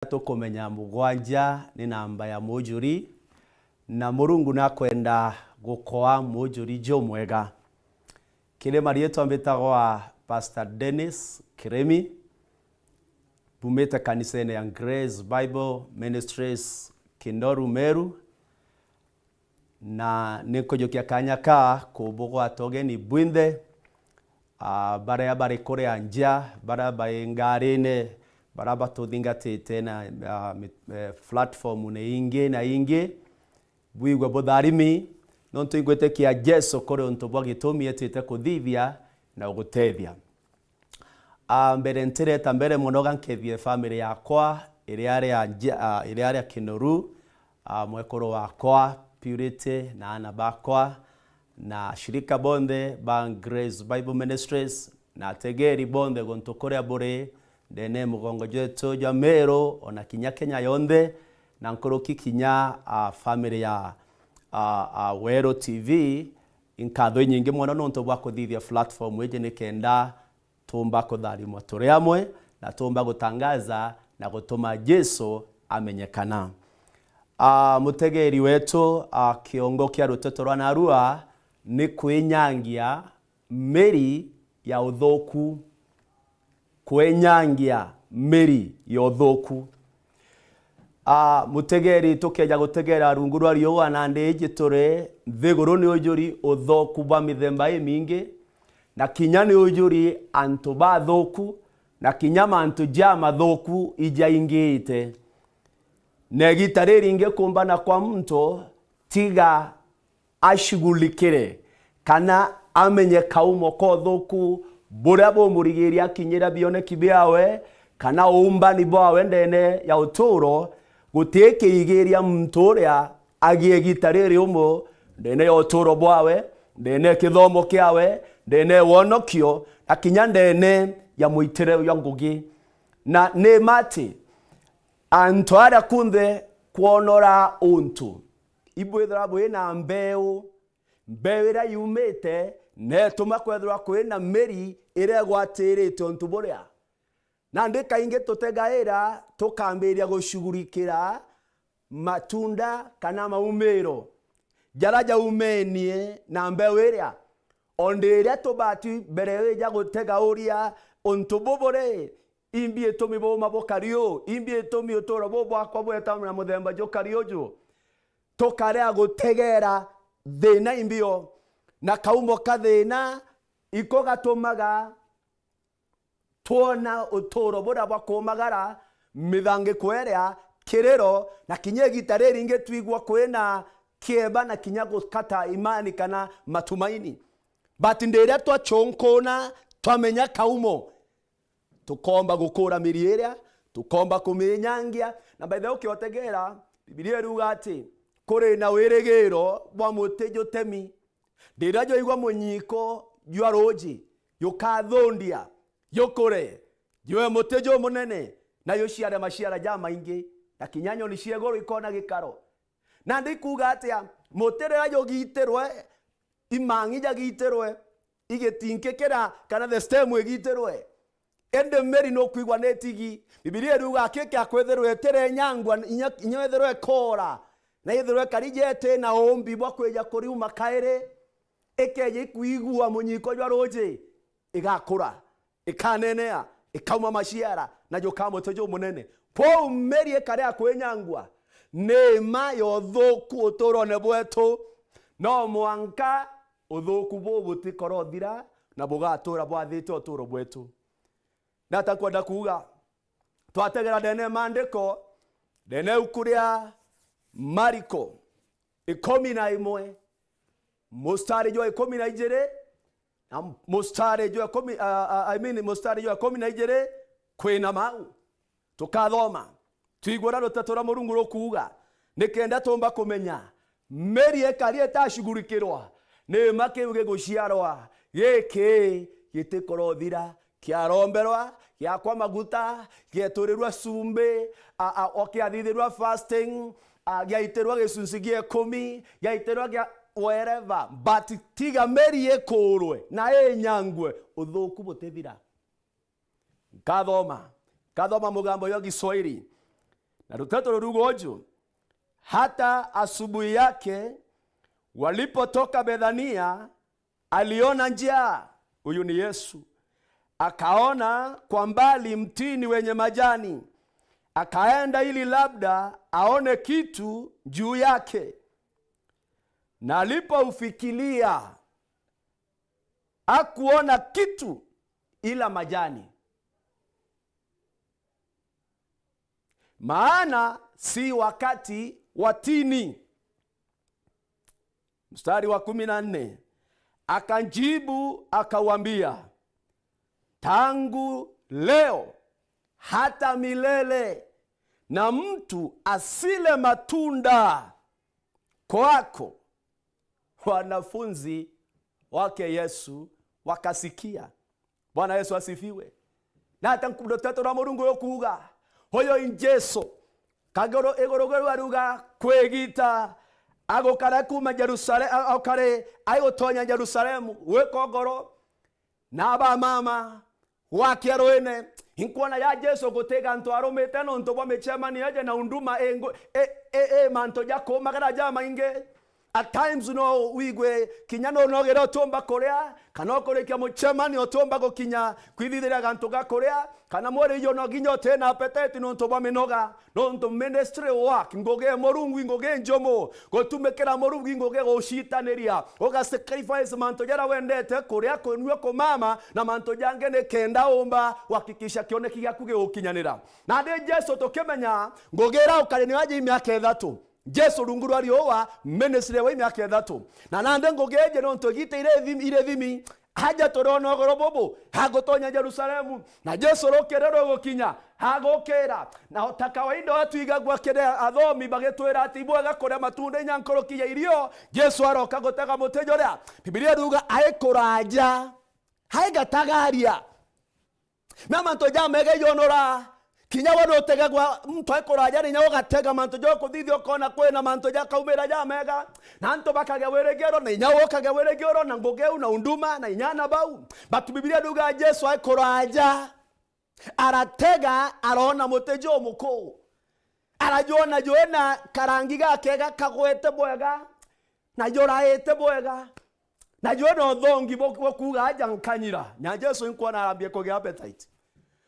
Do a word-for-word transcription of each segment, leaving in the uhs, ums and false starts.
tukumenya mugwanja ni namba ya mujuri, na Murungu nakwenda gukoa mujuri jumwega. Kiri mariitwa mbitagwa Pastor Dennis Kiremi, mbumite kanisene ya Grace Bible Ministries, Kindoru, Meru, na ni nkujukia kanya ka kubugwata ugeni bwinthe, ah, baria bari kuria nja, baria bari ngarine, baria batuthingatite na, ah, mit-, eh, platform ni ingi na ingi. Bwigwe butharimi, nontu ingwitikia Jesu kuri untu bwa gitumi etite kuthithia na gugutethia. Ah, mbere ntireta mbere mono ga nkethie family yakwa iria ari a nja-, ah, iria ari a Kinoru, ah, mwekuru wakwa Purity na ana bakwa, na ashirika bonthe ba Grace Bible Ministries, na ategeri bonthe guntu kuria buri, ndene mugongo jwetu jwa Meru, ona kinya Kenya yonthe, na nkuruki kinya, ah, family ya, ah, ah, Weru T V, inkatho inyingi mono nontu bwa kuthithia platform iji nikenda tumba kutharimwa turi amwe na tumba gutangaza na gutuma Jesu amenyekana. Ah, mutegeri wetu, ah, kiongo kia ruteto rwa narua ni kwinyangia miri ya uthuku. Kwenyangia miri ya uthuku. Ah, mutegeri, tukeja gutegera rungu rwa riua, nandi iji turi nthiguru ni ujuri uthuku bwa mithemba imingi, na kinya ni ujuri antu bathuku, na kinya mantu jamathuku ijaingiite. Na igita riringi kumbana kwa muntu, tiga ashughulikire, kana amenye kaumo ka uthuku buria bumurigiria akinyira bioneki biawe, kana uumbani bwawe ndene ya uturo, guti kiigiria muntu uria agie igita riri umo ndene ya uturo bwawe, ndene ya kithomo kiawe, ndene ya wonokio, na kinya ndene ya muitire jwa ngugi. Na ni ma ati antu aria kunthe kwonora untu, ibwithirwa bwi na mbeu, mbeu iria yumite neetuma kwethirwa kwi na miri iria igwatirite untu buria. Nandi kaingi tutegaira tukambiria gushughulikira matunda kana maumiro jaria jaumenie na mbeu iria. O ndi iria tubati mbere ija gutega uria untu bubu ri, imbi itumi buuma bukari uu? Imbi itumi uturo buu bwakwa bweta na muthemba jukari uju? Tukarea gutegeera thiina imbio, na kaumo ka thiina iko gatumaga twona uturo buria bwa kumagara, mithangiko iria, kiriro, na kinya igita riringi twigua kwina kieba na kinya gukata imani kana matumaini. But ndi iria twachunkuna, twamenya kaumo, tukomba gukura miri iria, tukomba kuminyangia. Na by the way, ukiotegera, Bibilia iruga ati kuri na wirigiro bwa muti jutemi. Riria jwaigua munyiko jwa ruuji, jukathundia, jukure, jube muti jumunene, na juciare maciara jamaingi, na kinya nyoni cia iguru ikona gikaro. Nandi ikuuga atia? Muti riria jugiitirwe, imang'i jagiitirwe, igitinki kira, kana the stem igiitirwe, indi miri nukwigua ni itigi. Bibilia iriuga, aki kia kwithirwa itirenyangwa, inya, inya ithirwe ikoora, na ithirwe ikari jeti na umbi bwa kwija kuriuma kairi, ikeja ikwigua munyiko jwa ruuji, igakura, ikanenea, ikauma maciara, na jukaa muti jumunene. Kwou miri ikari ya kwinyangwa, ni mma ya uthuku uturone bwetu. No mwanka uthuku buu butikorothira, na bugatuura bwathite uturo bwetu. Nata nkwenda kuuga? Twategera ndene maandiko, ndene ibuku ria Mariko ikumi na imwe, mustari jwa ikumi na ijiri, na mustari jwa ikumi, a, a, I mean, mustari jwa ikumi na ijiri kwina mau. Tukathoma, twigua uria ruteto rwa Murungu rukuuga, nikenda tumba kumenya miri ikari itashugurikirwa, ni mma kiu giguciarwa giki gitikorothira, kiaromberwa, giakwa maguta, gieturirwa cumbi, a, a, o kiathithirwa fasting, a, giaitirwa gicunci gia ikumi, giaitirwa gia wherever, but tiga miri ikurwe na inyangwe, uthuku butithira. Nkathoma, nkathoma mugambo jwa Giswahili. Na ruteto ruruga uju, hata asubuhi yake walipotoka Bethania, aliona njaa. Huyu ni Yesu. Akaona kwa mbali mtini wenye majani. Akaenda ili labda aone kitu juu yake. Na alipoufikilia, hakuona kitu ila majani. Maana si wakati wa tini. Mstari wa kumi na nne, akajibu akawambia, "Tangu leo hata milele, na mtu asile matunda kwako." Wanafunzi wake Yesu wakasikia. Bwana Yesu asifiwe. Na ata nkundo teto rwa Murungu rukuuga, uyu i Jesu. Kaguru iguru geru aruga kwigita agukara kuuma Jerusalemu, a-, ukari aigutonya Jerusalemu, gwika ugoro na abamama gwakia rwine. Inkwona ya Jesu gutiga antu arumite nontu bwa micemanio eje na unduma ingu-, i-, i-, i mantu ja kumagara jamaingi. At times no wigwe kinya no nogere utiumba kuria, kana ukurikia mucemanio utiumba gukinya kwithithiria gantu ga kuria, kana mwiri iyo no ginya uti na appetite nontu bwa minoga, nontu ministry work, ngugi e Murungu i ngugi njumu, gutumikira Murungu i ngugi gucitaniria, uga sacrifice mantu jaria wendete, kuria, kunyua, kumama, na mantu jangi ni kenda umba guhakikisha kioneki giaku gigukinyanira. Nandi Jesu tukimenya ngugi iria ukari nayo aja i miaka ithatu. Jesu rungu rwa riua, ministry yawe i miaka ithatu. Na nandi ngugi iji nontu igita iri thimi, iri thimi, aja turiona ugoro bubu, agutonya Jerusalemu. Na Jesu rukiri rugukinya, agukira. Na o ta kawaida, uria twigagua kiri athomi bagitwira ati ibwega kuria matunda inya nkuruki ya irio, Jesu aroka gutega muti juria. Bibilia iruga aikuraja, aigatagaria. Na mantu jamega iyonora. Kinya we nutegagwa, muntu aikuraja, na inya ugatega mantu ja kuthithia, ukona kwina mantu jakaumira jamega. Na antu bakagia wirigiro, na inya we ukagia wirigiro, na ngugi iu, na unduma, na inya na bau. But Bibilia iruga Jesu aikuraja, aratega, arona muti jumukuu. Arajwona jwina karangi gakega kagwete bwega, na juraite bwega, na jwina uthongi bu-, bukuuga aja nkanyira. Nya Jesu inkwona arambia kugia appetite.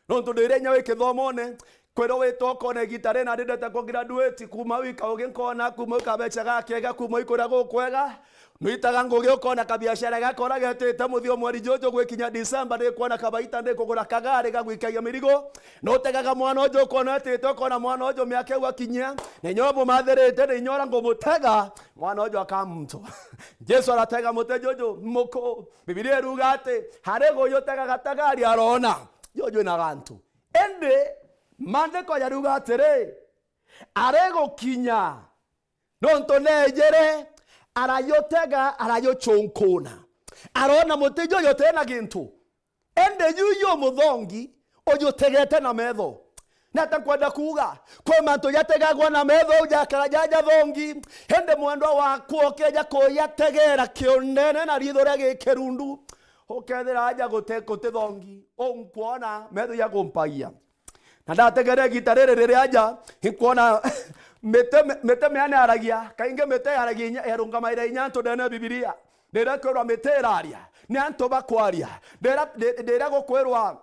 Nontu ndire inya wi kithomone, kwirwo witwa ukona igita rina ndindete ku graduate, kuuma au ikaugi nkona, kuuma au kabeca gakega, kuuma au ikuria gukwega. Nwitaga ngugi ukona kabiashara gakora getite muthia mweri juju gwikinya December, ndikwona kabaita ndikugura kagari gagwikagia mirigo. Nutegaga mwana uju ukona etite, ukona mwana uju miaka iu akinyia, na inya umumathirite, na inya uria ngumutega, mwana uju akamuntwa. Jesu aratega muti juju muku. Bibilia iruga ati, hari guyutega gatagari arona, juju ina gantu. Indi maandiko jariuga atiri, arigukinya, nontu neejere, arajutega, arajuchunkuna. Arona muti juju utina gintu. Indi juju muthongi ujutegete na metho. Ni ata nkwenda kuuga? Kwi mantu jategagwa na metho, jakara jaja thongi. Indi mwendwa wakwa ukeja kujategera kiundene na ritho ria gikirundu, ukethira aja gute-, guti thongi. Unkwona metho jakumpagia. Na ndategere igita riri riria aja, inkwona miti, miti miane yaragia, kaingi miti yaragia inya, yarungamaira inya antu ndene ya Bibilia. Riria kwirwa miti iraria, ni antu bakwaria. Riria, ri-, riria gukwirwa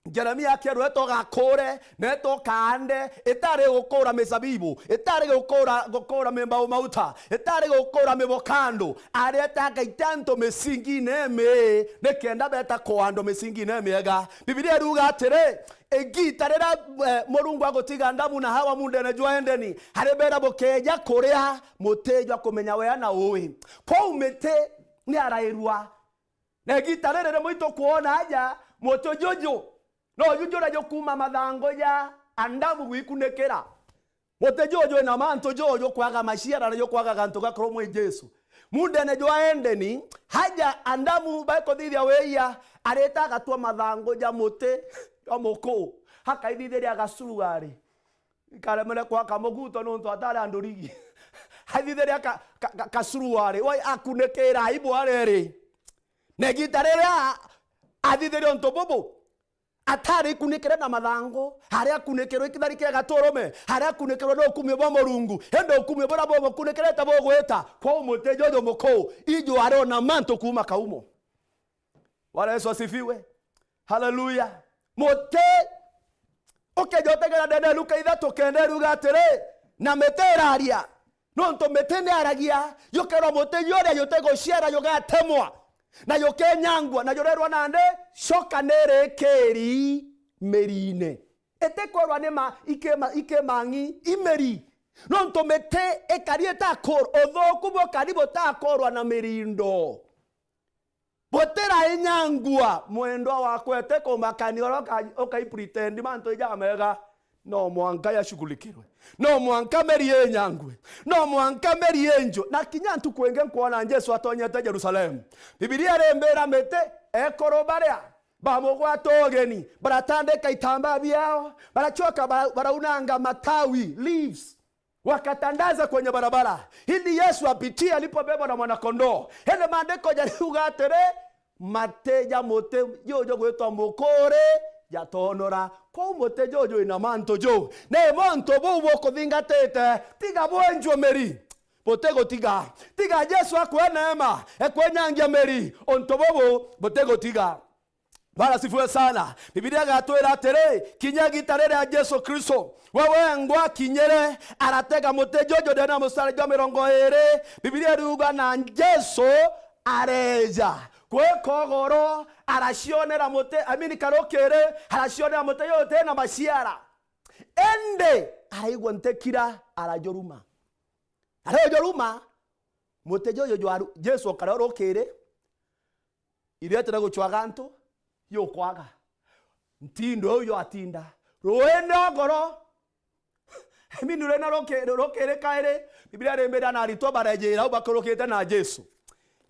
Jeremia akirwa, "Eta ugakure, na eta ukaande," itari gukura mizabibu, itari gukura, gukura mimbau mauta, itari gukura mibokandu, areta agaita antu micingine imii, nikenda beta kuandwa micingine imiega. Bibilia iruga atiri, Igita riria, eh, Murungu agutiga Adamu na Hawa muundene jwa Edeni, ari beera bukeeja kuria muti jwa kumenya wea na uui. Kwou miti ni arairua. Na igita riri rimwe itukwona aja muti juju, no juju juria jukuuma mathangu ja Adamu gwikunikira. Muti juju wina mantu juju kwaga maciara na jukwaga gantu gakorwo mwi Jesu. Muundene jwa Edeni, haja Adamu baikuthithia wiia, arita agatua mathangu ja muti jwa muku, akaithithiria gasuruari. Ikaremere kwaka muguto nontu atari andurigi. Aithithiria ka, ka, ka, kasuruari, wai akunikira aibu areri. Na igita riria athithiria untu bubu, Atari ikunikire na mathangu, aria akunikirwe ikithari kia gaturume, aria akunikirwe ni ukumio bwa Murungu, indi ukumio buria bumukunikirite bugwita, kwou muti juju mukuu, iju ariona mantu kuuma kaumo. Bwana Yesu asifiwe. Haleluya. Muti, ukeja utegera ndene Luka ithatu kenda iruga atiri, na miti iraria. Nontu miti ni aragia, jukerwa muti juria jutiguciara jugatemwa, na jukenyangua, na jurerwa nandi, coka nirikiri miriine. Itikwerwa ni ma, ikima, ikimang'i, imiri. Nontu miti ikari itakurwa, uthuuku bukari butakurwa na mirindo. Butira inyangua, mwendwa wakwa, ete kumakania uria uka-, ukaipretend mantu ijamega. No mwanka yashughulikirwe. No mwanka meri inyangue. No mwanka meri inju. Na kinya ntuku ingi nkwona Jesu atonyete Jerusalemu. Bibilia irimbira miti, ekuru baria bamugwata ugeni, baratandika itambaa biao, baracoka bara-, baraunanga matawi, leaves. Wakatandaza kwenye barabara ili Yesu apitie alipobebwa na mwanakondoo. Indi maandiko jariuga atiri, mati ja muti juju gwitwa mukuri jatonora. Kwou muti juju wina mantu ju, ni mantu buu bukuthingatite, tiga bwenjwe miri. Butigutiga. Tiga Jesu akwe neema, ekwenyangia miri. Untu bubu butigutiga. Bwana asifiwe sana. Bibilia igatwira atiri, kinya igita riria Jesu Kristo we wengwa akinyire, aratega muti juju ndene ya mustari jwa mirongo iri. Bibilia iriuga, na Jesu areja gwika ugoro, aracionera muti, I mean, karukiri, aracionera muti juju utina maciara. Indi araigua ntikira, arajuruma. Arajuruma, muti juju jwa Jesu ukari rukiri, iria itire gucwaga antu, yukwaga. Ntindo iu jwatinda. Ruine ugoro. I mean, ruine ruki-, rukiri kairi. Bibilia irimbira na aritwa barejira au bakurukite na Jesu.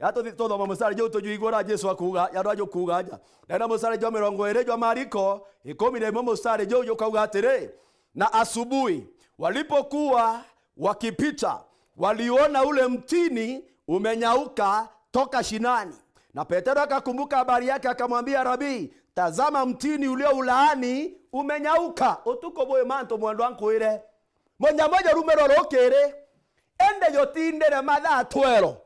Ya tuthi-, tuthoma mustari juu tujue igua uria Jesu akuuga, ya uria jukuuga aja. Ndene mustari jwa mirongo iri jwa Mariko, ikumi na imwe mustari juu jukauga atiri, na asubuhi walipokuwa wakipita, waliona ule mtini umenyauka toka shinani. Na Petero akakumbuka habari yake, akamwambia, Rabi, tazama, mtini ulio ulaani umenyauka. Utuku buyu mantu mwendwa nkwire, munyamo jurumirwe rukiri, indi jutindire mathaa twero.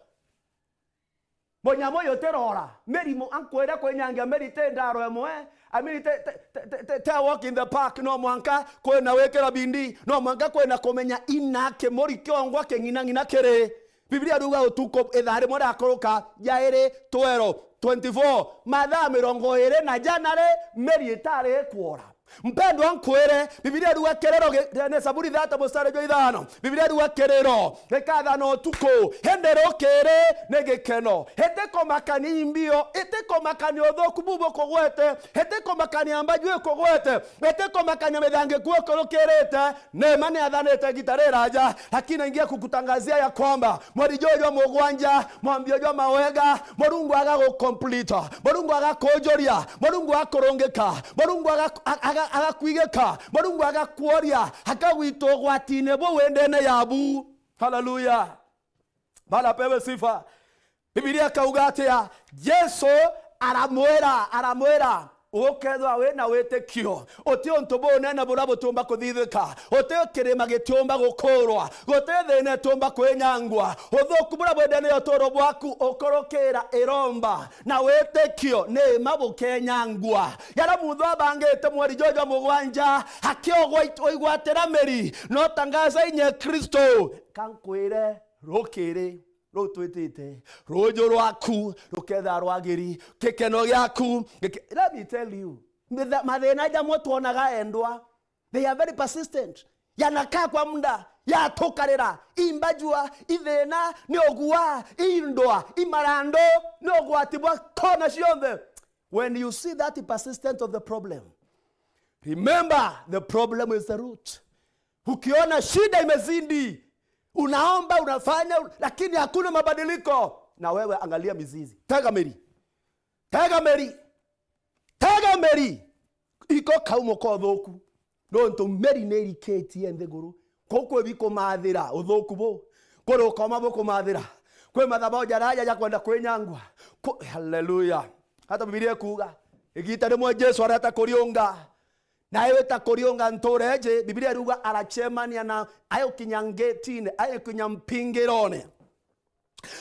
Munyamo jutirora. Mirimu, ankwire kwinyangia miri ti ndaro imwe. I mean, ti, ti, ti, ti, ti a walk in the park. No mwanka kwina wikira bindi. No mwanka kwina kumenya ina kimuri kiongwa king'inang'ina kiri. Bibilia iruga utuku ithaa rimwe riakuruka, jairi, twero, twenty-four, mathaa mirongo iri na jana ri, miri itari ikwora. Mpendwa nkwire, Bibilia iruga kiriro gi-, ne Zaburi thirty mustari jwa ithano. Bibilia iruga kiriro gikathana utuku, indi rukiri ni gikeno. Itikumakania imbio, itikumakania uthuku bu bukugwete, itikumakania mbaju ikugwete, itikumakania mithangiku ikurukirite. Neema ni athanite igita riraja, lakini naingia kukutangazia ya kwamba mweri juju jwa mugwanja, mwambio jwa mawega, Murungu aga gucomplete, Murungu agakujuria, Murungu akurungika, Murungu aga-, aga-, agakwigika, Murungu agakuoria, akagwita ugwatine buu wi ndene yabu. Haleluya. Bwana apewe sifa. Bibilia ikauga atia? Jesu aramwira, aramwira, ukethwa wina witikio, uti untu bunene buria butiumba kuthithika, uti kirima gitiumba gukurwa, guti thina itiumba kwinyangwa. Uthuku buria bwi ndene ya uturo bwaku ukurukira iromba na witikio, ni ma bukenyangwa. Jaria munthu abangite mweri juju jwa mugwanja, akiogwa it-, oigwatira miri, no tangaza inya ya Kristo. Kankwire, rukiri ruu twitite, ruuju rwaku rukethira rwagiri, gikeno giaku gike-, let me tell you, mitha-, mathina jamwe twonaga endwa, they are very persistent. Yanakaa kwa muda, yatukarira, imbajua, ithina, ni ugua, indwa, imarando, ni ugwati bwa kona cionthe. When you see that persistent of the problem, remember the problem is the root. Ukiona shida imezidi, unaomba, unafanya, lakini hakuna mabadiliko, na wewe angalia mizizi. Tega miri. Tega miri. Tega miri. Iko kaumo ka uthuku. Nontu miri ni irikitie nthiguru. Kuu kwi bikumathira uthuku buu. Kuri ukoma bukumathira. Kwi mathabau jaraja ja kwenda kwinyangwa. Ku-, haleluya. Hata Bibilia ikuuga, Igiita rimwe Jesu areta kuriunga, na aita kuriunga ntuura iji, Bibilia iruga aracemania na, aigukinya ngetine, aigukinya mpingirone.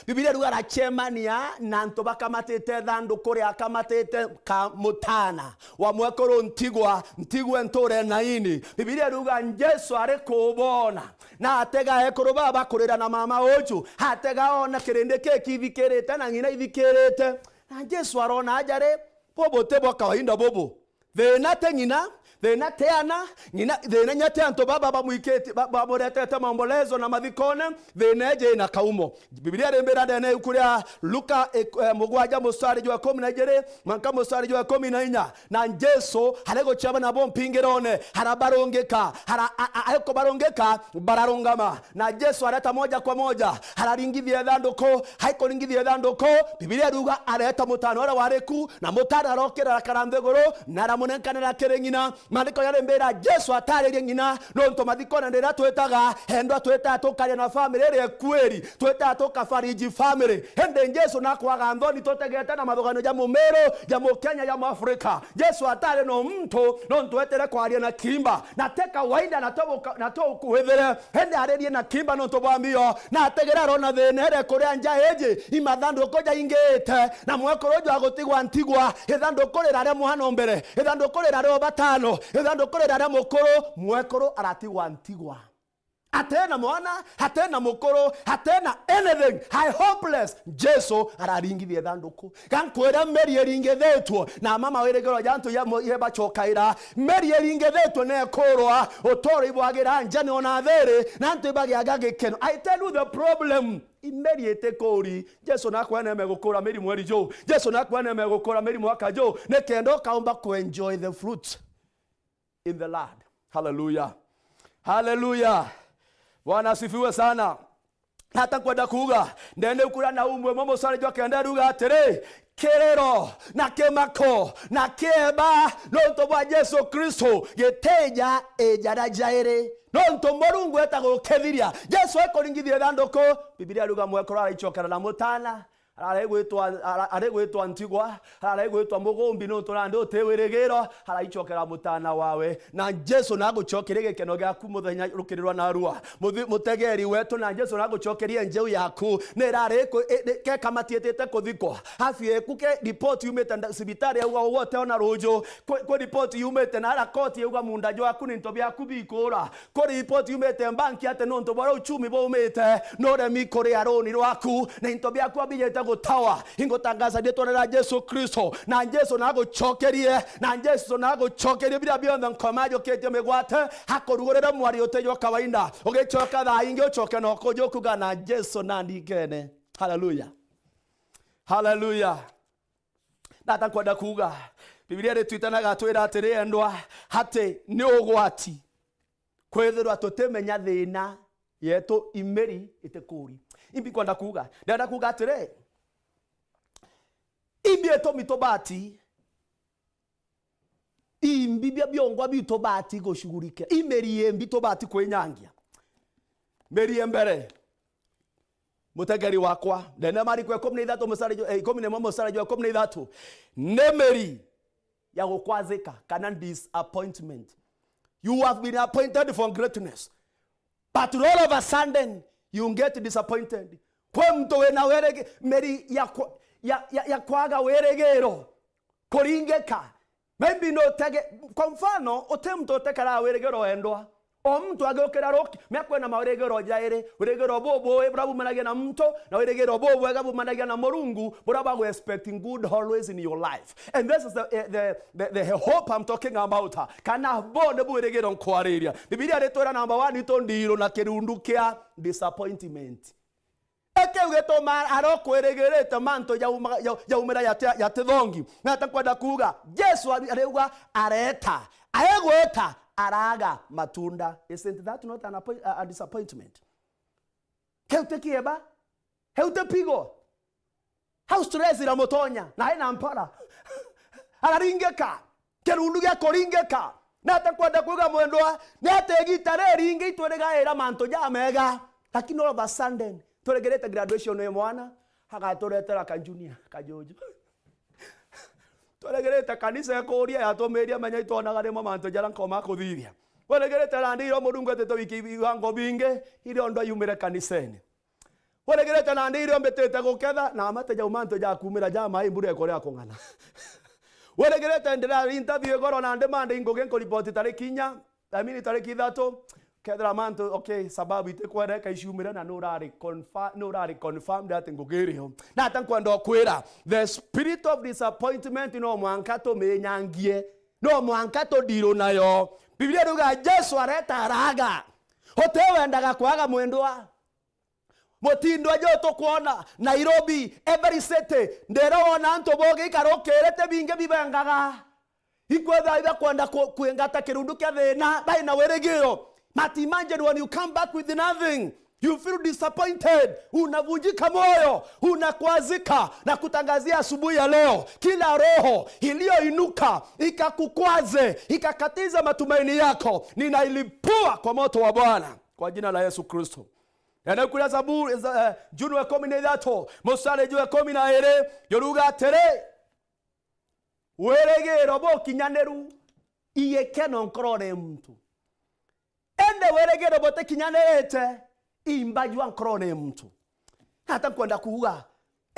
Bibilia iruga aracemania na antu bakamatite ithanduku ria akamatite ka mutana wa mwekuru Ntigwa, Ntigwa ntuura Naini. Bibilia iruga Jesu ari kubona, na atega ekuru baba kurira na mama uju, atega ona kirindi kiki ithikirite na ng'ina ithikirite. Na Jesu arona aja ri, bubu ti bwa kawaida bubu. Thiina ti ng'ina, thiina ti ana, ng'ina, thiina inya ti antu baba bamwikiti-, ba-, bamuretete maombolezo na mathikone, thiina iji ina kaumo. Bibilia irimbira ndene ibuku ria Luka ik-, eh, mugwanja mustari jwa ikumi na ijiri, mwanka mustari jwa ikumi na inya. Na Jesu ari gucema nabo mpingirone, arabarungika, ara-, a-, a-, arikubarungika, bararungama. Na Jesu areta moja kwa moja, araringithia ithanduku, aikuringithia ithanduku, Bibilia iruga areta mutana uria wari ku, na mutana arokira arakara nthiguru, na aramunenkanira kiri ng'ina. Maandiko jarimbira Jesu ataririe ng'ina, nontu mathikone ndiria twitaga, endwa twitaga tukaria na family iria ikwiri, twitaga tukafariji family. Indi Jesu nakwaga nthoni tutegete na mathuganio ja mumiru, ja mukenya, ja muafrika. Jesu atari no muntu, nontu etire kwaria na kimba, na ti kawaida, na ti buka-, na ti ukwithire. Indi aririe na kimba nontu bwa mbio, na ategere arona thiina ire kuria nja iji, imathanduku jaingite, na mwekuru uju agutigwa Ntigwa, ithanduku riraria mwana o mbere, ithanduku riraria o batano, ithanduku riraria mukuru, mwekuru aratigwa Ntigwa. Atena mwana, atena mukuru, atena anything. Ai hopeless. Jesu araringithia ithanduku. Gankwira, meri iringithitwe, na mama wirigiro ja antu ja mo-, iria bacokaira. Meri iringithitwe nekurwa, utoro ibwagira nja ni ona thiri, na antu ibagiaga gikeno. I tell you the problem. I meri itikuri. Jesu nakwene megukura meri mweri ju. Jesu nakwene megukura meri mwaka ju. Nikenda ukaumba ku enjoy the fruit in the Lord. Hallelujah. Hallelujah. Bwana asifiwe sana. Hata kwenda kuuga, ndene kura na umwe mo musari jwa kenda ruga atiri, kiriro na kimako na kieba nontu bwa Jesu Kristo gitija ijara jairi. Nontu Murungu eta gukithiria, Jesu ekuringithia ithanduku, Bibilia ruga mwekuru araicokera na mutana, Ararigwitwa, ara-, arigwitwa Ntigwa, ararigwitwa Mugumbi, nontu nandi uti wirigiro, araicokera mutana wawe. Na Jesu nagucokerie gikeno giaku muthenya rukirirwa narua. Muthi-, mutegeri wetu, na Jesu nagucokerie njeu yaku. Nirari ku-, i-, i-, keka matietite kuthikwa. Afya eku ke report yumite nda-, cibitari yauga uwe uteona ruju. Kwi, kwi report yumite na ara koti yauga munda jwaku na into biaku bikura. Kuri report yumite mbanki ati nontu bwa uchumi bumite, nuremi kuria runi rwaku, na into biaku abijite gutawa. Ingutangaza riitwa ria Jesu Kristo, na Jesu nagucokerie, na Jesu nagucokerie biria bionthe nkoma ajukitie migwate, akurugurire mwari uti jwa kawaida, ugicoka thaa ingi ucoke na ukujukuga na Jesu nandikene. Haleluya. Haleluya. Nata nkwenda kuuga, Bibilia ritwitanaga atwira atiri, endwa, ati ni ugwati kwithirwa tutimenya thiina yetu imeri itikuri. Imbi nkwenda kuuga? Ndenda kuuga atiri, imbi itumi tubati, imbi bia biongwa biu tubati gushughulikia, imeri imbi tubati kwinyangia. Meri ya mbere, mutegeri wakwa, ndene Mariko ikumi na ithatu musari jwa, eh, ikumi na imwe musari jwa ikumi na ithatu, ni meri ya gukwazika kana disappointment. You have been appointed for greatness, but all of a sudden you get disappointed. Kwi muntu wina wirigi-, meri ya kwa-, ya, ya, ya kwaga wirigiro. Kuringika. Maybe no utege-, kwa mfano, uti muntu utekaraga wirigiro endwa. O muntu agiukira ruki, me kwina mawirigiro jairi, wirigiro bubui buria bumanagia na muntu, na wirigiro bubwega bumanagia na Murungu, buria bagu expecting good always in your life. And this is the, eh, the, the, the hope I'm talking about. Kana bo ni bwirigiro nkwariria. Bibilia ritwira number one itu ndiru na kirundu kia disappointment. Ikiu gituma arokwirigirite mantu jauma-, jau-, jaumira jati-, jatithongi. Na atakwenda kuuga, Jesu ari-, ariuga areta. Aigwita, araga matunda. Isn't that not an appoint-, a, a disappointment? Kiu ti kieba? Kiu ti pigo? Au stress iramutonya, na aina mpara. Araringika. Kirundu gia kuringika. Na atakwenda kuuga mwendwa, ni ati igita riringi itwirigaira mantu jamega. Lakini all of a sudden, turigirite graduation ya mwana, agaturetera ka junior, kajuju. Twarigirite kanisa ikuuria yatumiria menya itwonaga rimo mantu jaria nkoma kuthithia. Warigirite nandi irio Murungu etite wiki ibango bingi, irio ndo yumire kanisene. Warigirite nandi irio mbitite guketha, na mate jau mantu jakumira ja mai mbura ikoria kung'ana. Warigirite ndira interview igoro nandi Monday ngugi nkuripoti tariki inya, I mean, tariki ithatu, kethira mantu, okay, sababu itikwereka iciumire na nurari confi-, nurari confirmed ati ngugi irio. Na ata nkwenda ukwira, the spirit of disappointment no mwanka tuminyangie, no mwanka tudiru nayo. Biblia iruga Jesu areta araga. Uti wendaga kwaga mwendwa. Mutindo ju tukwona Nairobi, every city, ndira wona antu bogi ikarukirite bingi bibengaga. Ikwethira ibakwenda ku-, kwingata kirundu kia thina, bai na wirigiro. But imagine when you come back with nothing, you feel disappointed, unavunjika moyo, unakwazika, na kutangazia asubuhi ya leo, kila roho iliyoinuka ikakukwaze, ikakatiza matumaini yako, ninailipua kwa moto wa Bwana, kwa jina la Yesu Kristo. Ene kuria Zaburi, za-, eh, Juno ikumi na ithatu, mustari jwa ikumi na iri, juruga atiri, wirigiro bukinyaniru, i gikeno nkorone ya muntu. Indi wirigiro butikinyanirite, i mbajua nkorone ya muntu. Nata nkwenda kuuga,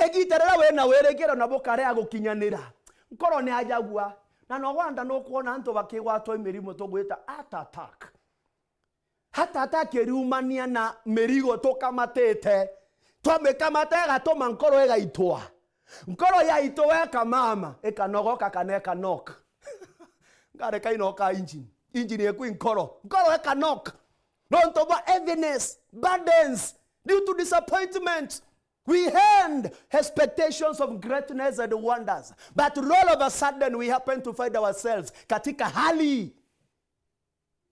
igita riria wina wirigiro na bukarea gukinyanira, nkoro ni ajagua. Na no gwanda nukwona antu bakigwatwa i mirimo tugwita heart attack. Hata atakiriumania na mirigo tukamatite. Twamikamata igatuma nkoro igaitwa. Nkoro yaitwa ikamama, ikanogoka kana ikanoka. Ngari kainoka engine. Engine yeku i nkoro. Nkoro ikanoka. Nontu bwa heaviness, burdens, due to disappointment. We had expectations of greatness and wonders. But all of a sudden we happen to find ourselves katika hali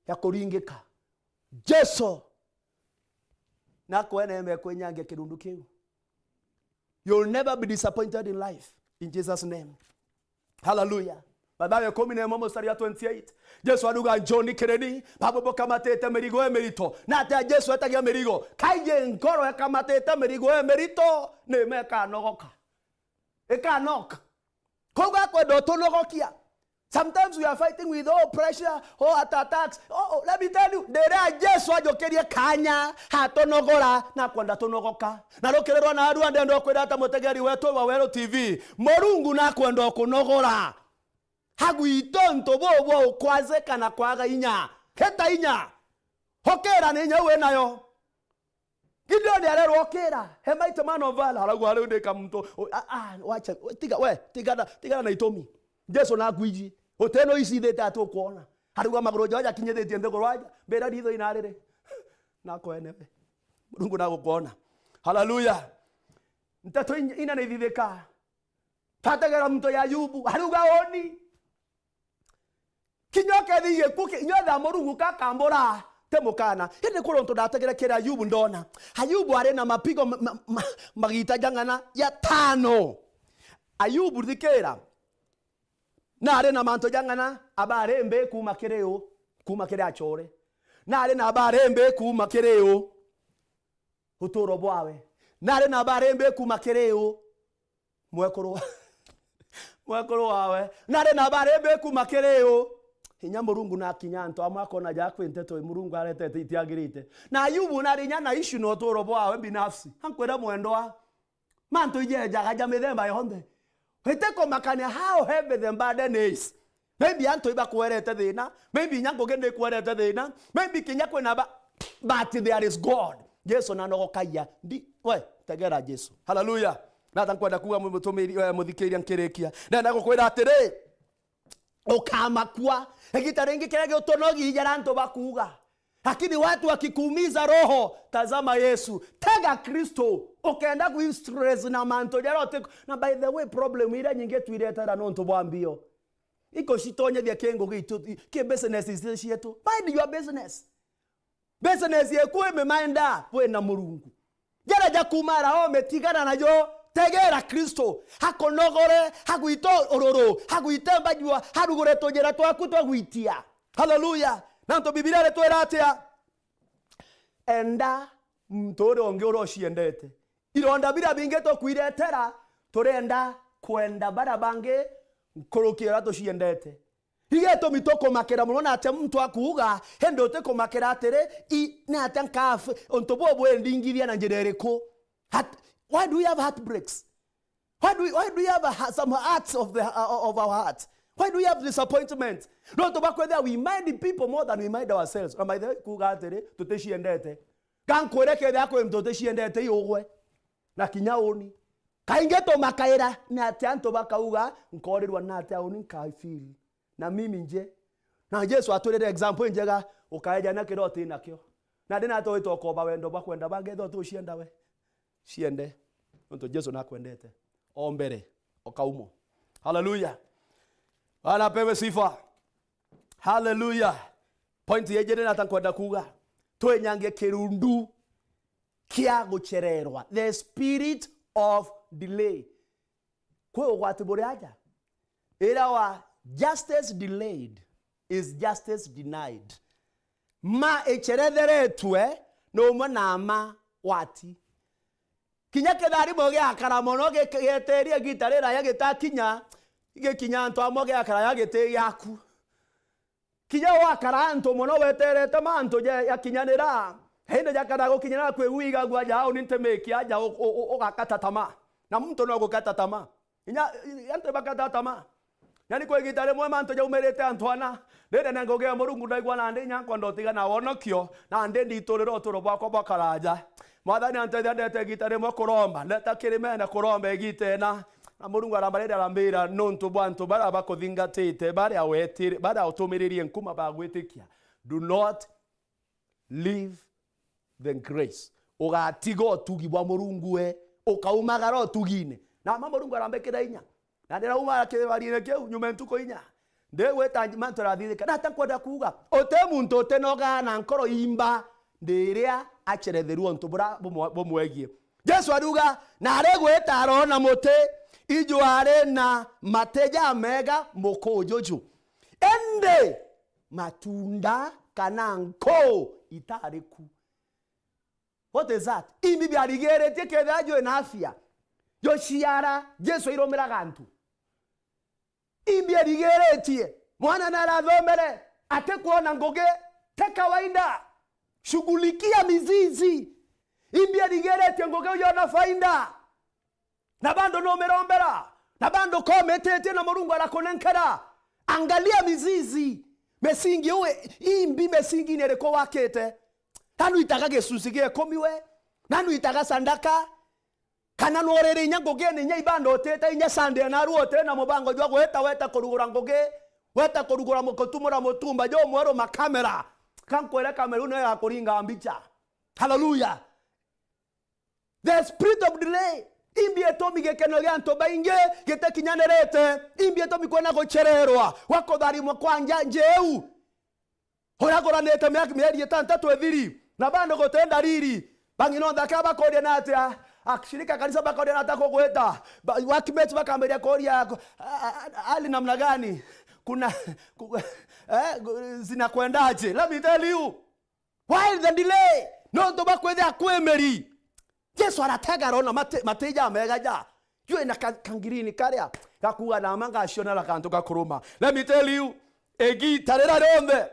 ya kuringika. Jesu nakwene eme kwinyangia kirundu kiu. You'll never be disappointed in life. In Jesus' name. Hallelujah. Mathayo ikumi na imwe mustari wa twenty-eight. Jesu aruga, "Njoni kiri ni, babo bukamatite mirigo imirito." Na atia Jesu etagia mirigo? Kaingi nkoro ekamatite mirigo imirito, ni mekanogoka. Ikanoka. Koguo akwenda utunogokia. Sometimes we are fighting with, oh, pressure, oh, heart attacks. Oh, oh, let me tell you, ndira Jesu ajukirie kanya, atunogora, na kwenda tunogoka. Na rukiri rwa narua ndenda kwira ata mutegeri wetu wa Weru T V, Murungu nakwenda ukunogora. Agwita untu buu bwa ukwazika na kwaga inya. Gita inya. Ukira ni inya wi nayo. Gideon arerwa, "Ukira, he mighty man of valor." Arauga, "Riu ndi ka muntu, u-, a, a, wacha, we, tiga, we, tigana, tigana na itumi. Jesu nakwiji. Uteno icithite ati ukwona." Arauga, "Maguru jao jakinyithitie nthiguru aja, mbira ritho inariri." Nakwene we. Murungu nagukwona. Hallelujah. Nteto in-, ina nithithika. Twategera muntu ya Ayubu, arauga, "Oni." Kinya ukethia gikuo ki-, inya etha Murungu kakambura, ti mukana. Indi kuri untu ndategere kiri Ayubu ndona. Ayubu ari na mapigo ma, ma, ma, magita jang'ana jatano. Ayubu, thikira. Na ari na mantu jang'ana, abari mbi kuuma kiri u, kuuma kiri achore. Na ari na abari mbi kuuma kiri u. Uturo bwawe. Nari na abari mbi kuuma kiri u? Mwekuru wa-, mwekuru wawe. Nari na abari mbi kuuma kiri u? Inya Murungu nakinya antu amwe akona ja kwi nteto Murungu aretete itiagirite. Na Ayubu nari inya na issue na uturo bwawe binafsi. Ankwira mwendwa, mantu ijejaga ja mithemba yonthe. Iti kumakania how heavy the burden is. Maybe antu ibakwerete thina, maybe inya ngugi nikwerete thina, maybe kinya kwina ba-, but there is God. Jesu nanogokagia. Ndi-, we, tegera Jesu. Hallelujah. Nata nkwenda kuuga mu-, mutumiri, eh, muthikiria nkirikia. Ndenda gukwira atiri, ukamakua. Igita ringi kiria giutunogi ijara antu bakuuga. Lakini watu wakikuumiza roho, tazama Yesu. Tega Kristo. Ukenda kwi stress na mantu jaria uti-, na by the way, problem iria nyingi twiretera nontu bwa mbio. Iko citonyethia ki ngugi itu, ki business ici cietu. Mind your business. Business yeku imi mind a, wina Murungu. Jaria jakuuma ara oome, tigana najo, tegera Kristo, akunogore, agwite ururu, agwite mbajua, arugure tujira twaku twa gwitia. Hallelujah. Nontu Bibilia iritwira atia? Enda muntu uria ungi uria uciendete. Ironda biria bingi tukwiretera, turenda kwenda baria bangi nkuruki uria tuciendete. Igitumi tukumakira mono na atia muntu akuuga, indi utikumakira atiri, i, ni atia nkaaf-, untu bubu bwindingithia na njira iriku? Heart-, why do we have heartbreaks? Why do we, why do we have a, ha-, some hearts of the, uh, of our hearts? Why do we have disappointment? Nontu bwa kwithira we mind people more than we mind ourselves. Na maithe kuuga atiri, tuticiendete. Ga nkwire kethira kwi muntu uticiendete, iugwe. Na kinya uni. Kaingi tumakaira ni atia antu bakauga, nkoorirwa ni atia uni nkaifeel. Na mimi nje. Na Jesu atwirire example injega, ukaeja na kiria uti nakio. Na ndi nate witwa ukoba wendo bwa kwenda bangi, ethirwa uti ucienda we. Ciende. Nontu Jesu nakwendete. O mbere, o kaumo. Hallelujah. Bwana apewe sifa. Hallelujah. Point ya ijiri nata nkwenda kuuga. Twinyangie kirundu kia gucererwa. The spirit of delay. Kwi ugwati buri aja. Irawa, justice delayed is justice denied. Ma iceretheretwe ni umwe na ma wati. Kinya kitharimo giakara mono gi-, gieteria igita riraya gitakinya, gikinya antu amwe giakara ya giti giaku. Kinya wakara antu mono weterete mantu ja-, jakinyanira, indi jakara gukinyanira kwi wigagua ja au ni ntimiki aja u-, u-, u-, ugakata tama. Na muntu no gukata tama. Inya, i-, antu bakata tama. Na ni kwa igita rimwe mantu jaumirite antu ana. Riri na ngugi ya Murungu ndaigua nandi inya nkwenda utiga na wonokio, nandi nditurira uturo bwakwa bwa karaja. Mwathani antethia ndete igita rimwe kuromba, ndeta kirimene kuromba igita ina. Na Murungu aramba riri arambira, nontu bwa antu baria bakuthingatite, baria wetire, baria utumiririe nkuma bagwitikia. Do not leave the grace. Ugatiga utugi bwa Murungu we, ukaumagara utugine. Na ma Murungu arambikira inya. Na ndirauma kibariine kiu nyuma ntuku inya. Ndigwita mantu arathithika. Na ata nkwenda kuuga, uti muntu utinogaa na nkoro imba ndiria aceretherua untu bura bumwe-, bumwegie. Jesu ariuga, na arigwita arona muti, iju ari na mati jamega mukujuju. Indi matunda kana nkuu itari ku. What is that? Imbi biarigiritie kethira jwi na afya. Juciara, Jesu airumiraga antu. Imbi erigiritie, mwana narathomere, atikwona ngugi, ti kawaida. Shughulikia mizizi. Imbi erigiritie ngugi uyu ona faida. Na bado numirombera, na bado kometitie na Murungu arakunenkera. Angalia mizizi, misingi uwe, imbi misingi ni iriku wakite? Nanu itaga gicunci gia ikumi we? Nanu itaga sandaka? Kana nuriri inya ngugine inya ibanda utite inya Sunday naru uti na mubango jwa gwita weta kurugura ngugi, weta kurugura mu-, kutumura mutumba jumweru makamera? Ka nkwire kamera iu niyo igakuringa mbicha. Hallelujah. The spirit of delay. Imbi itumi gikeno gia antu baingi gitikinyanirite. Imbi itumi kwina gucererwa gwa kutharimwa kwa nja njeu. Uria kuranite miaka mieri itantatu ithiri, na bado guti ndariri. Bangi no nthaka bakoria na atia? Ashirika kanisa bakoria na atia kugwita? Ba-, workmates bakambiria kuria, a-, a-, a-, hali namna gani? Kuna, ku-, eh, zinakwendaje? Let me tell you. Why the delay? Nontu bwa kwithia kwimiri. Jesu aratega arona mati, mati jamega ja. Jwi na ka-, kangirini karia gakuuga na ma ngacionera kantu gakuruma. Let me tell you, igita riria rionthe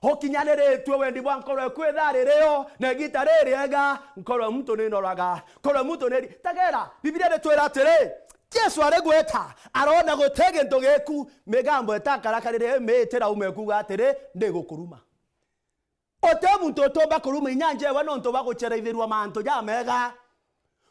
ukinyaniritue wendi bwa nkoro eku ithaa ririo, na igita ririega, nkoro ya muntu ninoraga. Nkoro ya muntu niri-, tegera, Bibilia iritwira atiri, Jesu ari gwita, arona guti gintu giku, migambo itakarakarire imiitira ume kuuga atiri, ndigukuruma. Uti muntu utumba kuruma inya njewa nontu bwa gucereithirua mantu jamega.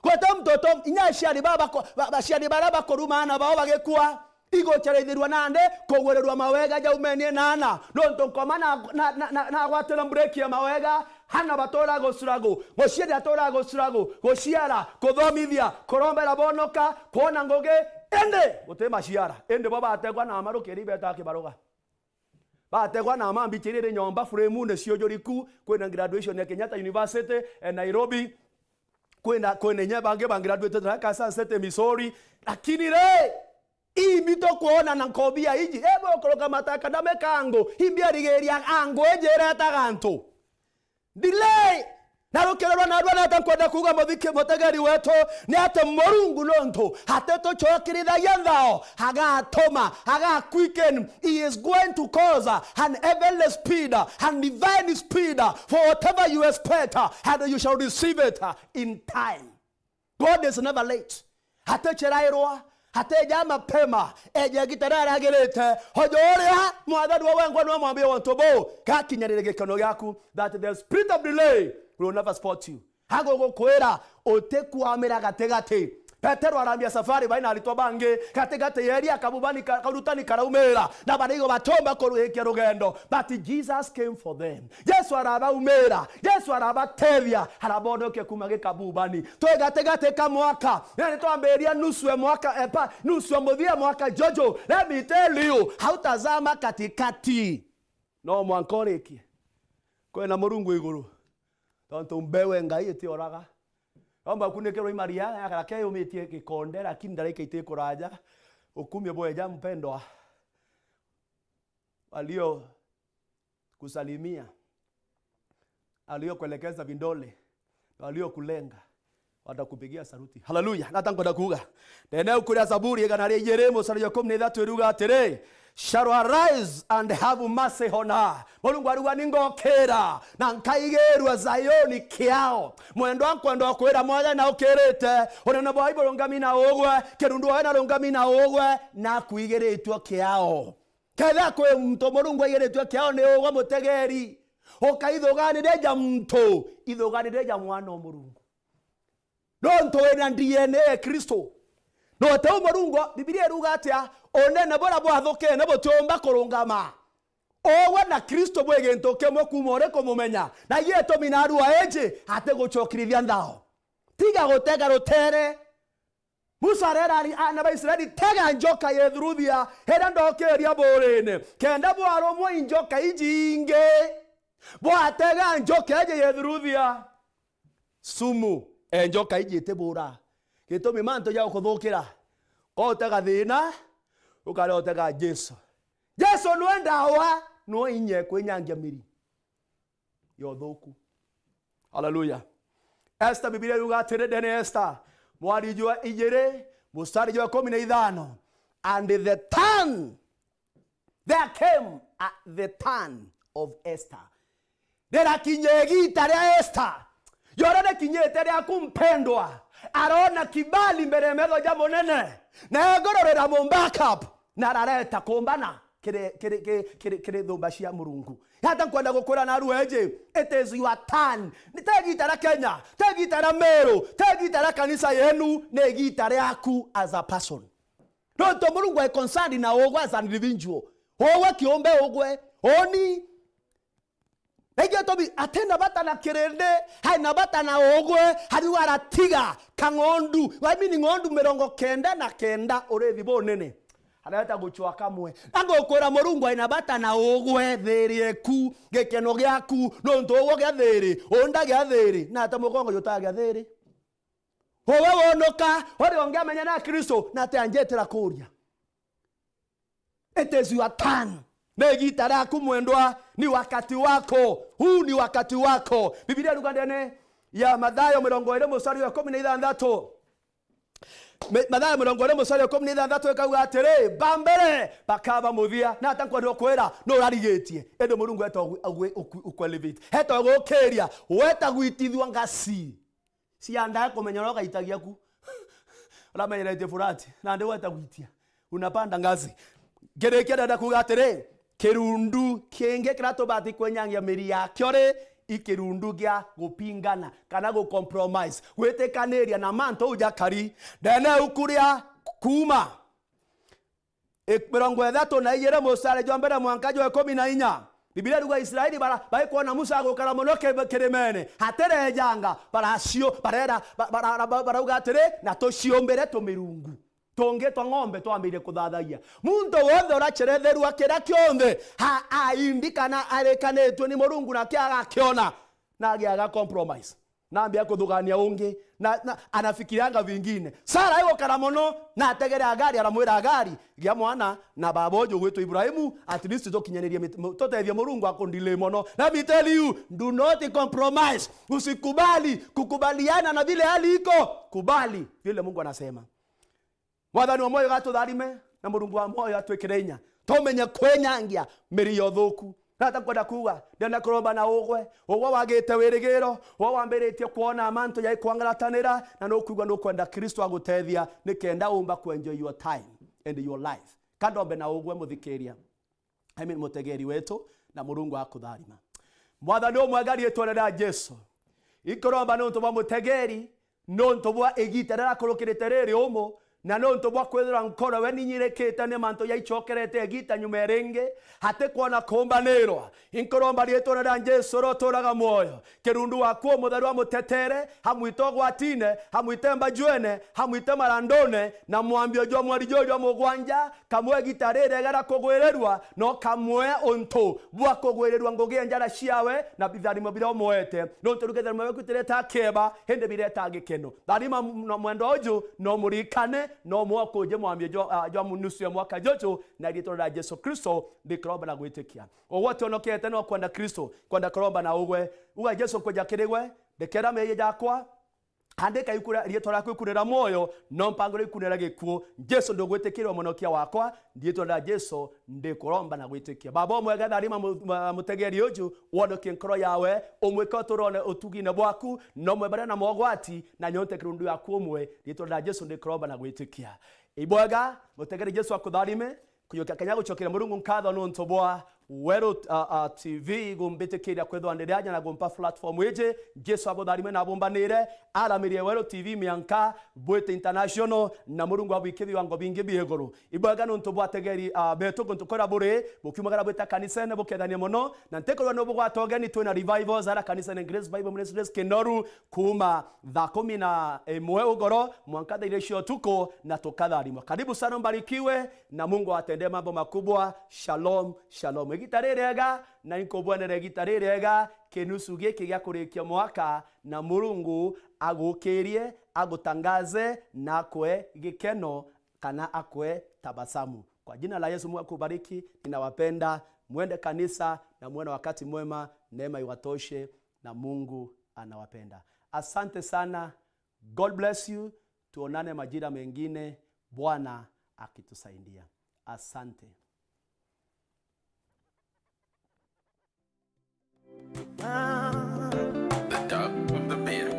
Guti muntu utum-, inya aciari baba ko-, ba-, aciari baria bakuruma aana bao bagikua, igucereithirua nandi kugwirirua mawega jaumenie na aana. Nontu nkoma na, na, na, na, nagwatira break ya mawega, aana batura gucuragu, muciari atura gucuragu, guciara, kuthomithia, kurombera bonoka, kwona ngugi, indi guti maciara, indi bo bategwa na maruki iri ibeta kibaruga. Bategwa na mambichiri iri nyomba, frame-une ciujuriku, kwina graduation ya Kenyatta University, eh, Nairobi, kwina, kwina inya bangi ba graduate na Kansas City, Missouri. Lakini ri, imbi tukwona na nkobia iji, ebo kuruka mataka na mikango, imbi arigiria angu iji iretaga antu. Delay. Na rukirirwa narua, nata nkwenda kuuga, muthiki-, mutegeri wetu, ni ati Murungu nontu atitucokirithagia nthao, agatuma, aga quicken, he is going to cause an heavenly speed, an divine speed for whatever you expect, and you shall receive it in time. God is never late. Aticerairwa, ateja mapema, eja igita riria riagirite. Ojo uria Mwathani we wengwa niwe mwambie untu buu, gakinyaniria gikeno giaku, that the spirit of delay will never spot you. Agugukwira utikwamira gatigati. Petero arambia safari bai na aritwa bangi, gatigati ya iria kabubani ka-, karutani karaumira, na barigo batomba kuruhikia rugendo, but Jesus came for them. Yesu arabaumira, Yesu arabatethia, arabonokia kuuma gikabubani. Twi gatigati ka mwaka, na ni twambiria nusu ya mwaka, epa, nusu ya muthia mwaka jojo. Let me tell you, hautazama katikati. No mwanka urikie. Kwina Murungu iguru. Tontu mbeu e Ngai itioraga. Yomba kunikirwa i maria, yakara keyumitie gikonde, lakini ndaraika itikuraja. Ukumio bweja, mpendwa. Walio kusalimia, waliokuelekeza vidole, waliokulenga, watakupigia saluti. Haleluya! Nata nkwenda kuuga, ndene uku ria Zaburi igana ria ijiri, mustari jwa ikumi na ithatu iruga atiri, "Shall arise and have mercy on her." Murungu ariuga, "Ningokira na nkaigirua Zayuni kiao." Mwendwa, nkwenda kwira, Mwathani na ukirite, unene bwawe burungami na ugwe, kirundu wawe na rungami na ugwe, na kuigiritue kiao. Kethira kwi muntu Murungu aigiritue kiao ni ugwe mutegeri, ukaithuganire ja muntu, ithuganire ja mwana o Murungu. Nontu wina D N A ya Kristo. No ti u Murungu, Bibilia iruga atia? Unene buria bwathukene butiumba kurungama. Ugwe na Kristo bwi gintu kimwe kuuma uri kumumenya. Na gitumi narua iji atigucokirithia nthao. Tiga gutega rutere. Musa arera ari-, aana ba Israeli, "Tega njoka yethuruthia iria ndokiria buurine, kenda bwarumwa i njoka iji ingi. Bwatega njoka iji yethuruthia, sumu e njoka iji itibuura. Gitumi mantu jagukuthukira, ko utega thiina, ukare utega Jesu. Jesu nwe ndawa, nwe inya kwinyangia miri ya uthuku." Haleluya. Esther, Bibilia yuga atiri, ndene Esther, mwari jwa ijiri, mustari jwa ikumi na ithano, "And the turn, there came a, the turn of Esther." Rirakinya igita ria Esther, joria rikinyite riaku mpendwa, arona kibali mbere ya metho ja munene, na iguru riramu back up, na arareta kumbana kiri, kiri, kiri, kiri, kiri thumba cia Murungu. Hata nkwenda gukwira narua iji, it is your turn. Ni ti igita ria Kenya, ti igita ria Meru, ti igita ria kanisa yenu, ni igita riaku as a person. Nontu Murungu e concerned na ugwe as an individual. Ugwe kiumbe ugwe, uni. Na igitumi atina bata na kirindi, aina bata na ugwe, ariuga aratiga kang'ondu. I mean, ng'ondu mirongo kenda na kenda urithi bunene. Areta gucwa kamwe. Na ngukwira Murungu aina bata na ugwe, thiri eku, gikeno giaku, nontu ugwe gia thiri, unda gia thiri, na ata mugongo jutagia thiri. Ugwe wonoka, uria ungi amenya na Kristo, na ati anjetera kuria. It is your turn. Ni igita riaku mwendwa, ni wakati wako. Huu ni wakati wako. Bibilia iruga ndene ya Mathayo mirongo iri mustari wa ikumi na ithanthatu. Me-, Mathayo mirongo iri mustari wa ikumi na ithanthatu ikauga atiri, "Ba mbere bakaba muthia." Na ata nkwenda kwira, ni urarigitie. Indi Murungu eta ugwe-, ugwe-, uku-, uku-elevate. Eta gukiria, weta gwitithua ngaci. Ciandae kumenya uria ugaitagia ku. Uramenyeretie furati, nandi weta gwitia. Unapanda ngazi. Kirikia ndenda kuuga atiri, kirundu kingi kiria tubati kwenyangia miri yakio ri, i kirundu gia gupingana, kana gucompromise, gwitikaniria na mantu jau jakari. Ndene ukuria Kuuma. I-, mirongo ithatu na ijiri mustari jwa mbere mwanka jwa ikumi na inya. Bibilia iruga Israeli bara-, baikwona Musa agukara mono ki-, kirimene, atirejanga, baracio-, barera, ba-, bara-, bara-, barauga atiri, "Na tuciumbire tumirungu tungi twa ng'ombe twambirie kuthathagia." Muntu wonthe uraceretherua kiria kionthe, ha-, aindi kana arikanitue ni Murungu na kia agakiona, na agiaga compromise. Na ambia kuthugania ungi, na, na anafikirianga vingine. Sara agukara mono, na ategere Agari, aramwira, "Agari, gia mwana na baba uju ugwitwa Ibrahimu, at least tukinyanirie mit-, mu-, tutethie Murungu akundile mono." Let me tell you, do not compromise. Usikubali kukubaliana na vile hali iko. Kubali vile Mungu anasema. Mwathani wa mwoyo gatutharime, na Murungu wa mwoyo atwikire inya. Tumenye kwenyangia miri ya uthuku. Nata kwenda kuuga, ndenda kuromba na ugwe, ugwe wagite wirigiro, ugwe wambiritie kwona mantu jai kwangaratanira, na nukwigua nukwenda Kristo agutethia, nikenda umba ku enjoy your time and your life. Ka ndombe na ugwe, muthikiria. I mean, mutegeri wetu, na Murungu akutharima. Mwathani umwega riitwene ria Jesu. Inkuromba nuntu bwa mutegeri, nuntu bwa igiita riria akurukirite riri umu, na nuntu bwa kwithirwa nkoro we ninyirikite ni mantu jaicokerete igiita nyuma iringi, atikwona kumbanirwa. Inkuromba riitwene ria Jesu uria uturaga mwoyo, kirundu waku umutheru amutetere, amwite ugwatine, amwite mbajwene, amwite marandune, na mwambio jwa mweri juju jwa mugwanja, kamwe igiita ririega ria kugwirirua, no kamwe untu bwa kugwirirua ngugi ya njara ciawe na bitharimo biria umwete. Nontu rugetha rumwe rwaku itireta akeba, indi bireta gikeno. Tharima m-, na mwendwa uju, no murikane, no mwokunje mwambio jwa, ah, jwa nusu ya mwaka juju, na riitwa ria Jesu Kristo, ndikuromba na gwitikia. Ugwe utionokete no kwenda Kristo, kwenda kuromba na ugwe. Uga, "Jesu, nkwija kiri gwe, ndekera meeyia jakwa." Andika iku ria, riitwa riaku iku ni ria mwoyo, no mpangiro iku ni ria gikuu. Jesu, ndugwitikiria mwonokia wakwa, riitwa ria Jesu ndikuromba na gwitikia. Baba umwega, tharima mu-, ma-, mutegeri uju, wonokie nkoro yawe, umwike uturone utugine bwaku, no mwe baria na mogwati, na nyonte kirundu yaku umwe, riitwa ria Jesu ndikuromba na gwitikia. Ibwega, mutegeri Jesu akutharime, Kujukia kanya gucokeria Murungu nkatho nontu bwa Weru, uh, uh, T V gumbitikiria kwithwa ndiri aja na gumpa platform iji. Jesu abutharime na abumbanire, aramirie Weru T V mianka bwite international, na Murungu abwikie biwango bingi bia iguru. Ibwega nontu bwa ategeri, uh, betu guntu kuria buri, bukiumagara bwita kanisene bukethania mono, na ntikurwa ni bugwata ugeni, twina revivals ara kanisene Grace Bible Ministries Kinoru, kuuma thaa kumi na imwe ugoro mwanka thaa iri cia utuku, na tukatharimwa. Karibu sana, mbarikiwe, na Mungu atendee mambo makubwa. Shalom, shalom. Igita ririega, na inkubwenere igita ririega, kinusu giki gia kurikia mwaka, na Murungu agukirie, agutangaze, na akwe gikeno, kana akwe tabasamu. Kwa jina la Yesu, Mungu akubariki, ninawapenda, mwende kanisa, na muwe na wakati mwema, neema iwatoshe, na Mungu anawapenda. Asante sana. God bless you. Tuonane majira mengine, Bwana akitusaidia. Asante.